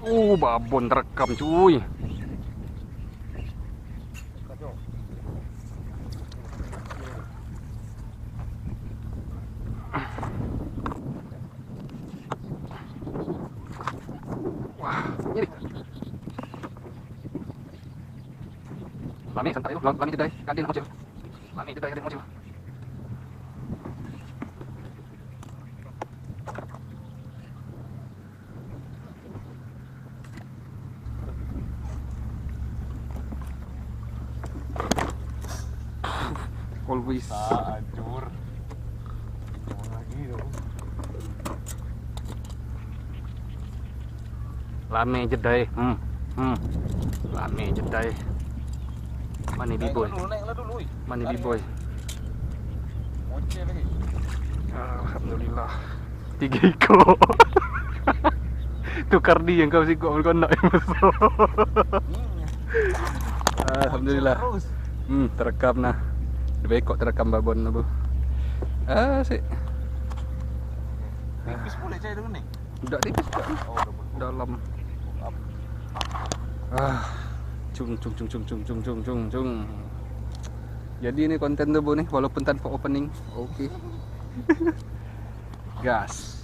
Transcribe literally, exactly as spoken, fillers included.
Uh, babon terekam, cuy. Wah, ini. Lame santai tu, lame jedai, kadin mocil. Lame jedai, kadin mocil. Always. Hancur. Lame jedai. Hmm. Hmm. Lame jedai. Mane biboy? Mane biboy? Alhamdulillah. Tiga ikut. Tukar di yang kau sikok bukan nak. Alhamdulillah. Hmm, terekam nah. Lebih kok terekam babon tu. Ah, sik. Tipis pulek cai tu ni. Dak tipis, Pak. Dalam. Ah, cung cung cung cung cung cung cung cung cung. Jadi ni konten tu, Bu, ni, walaupun tanpa opening. Oke. Gas.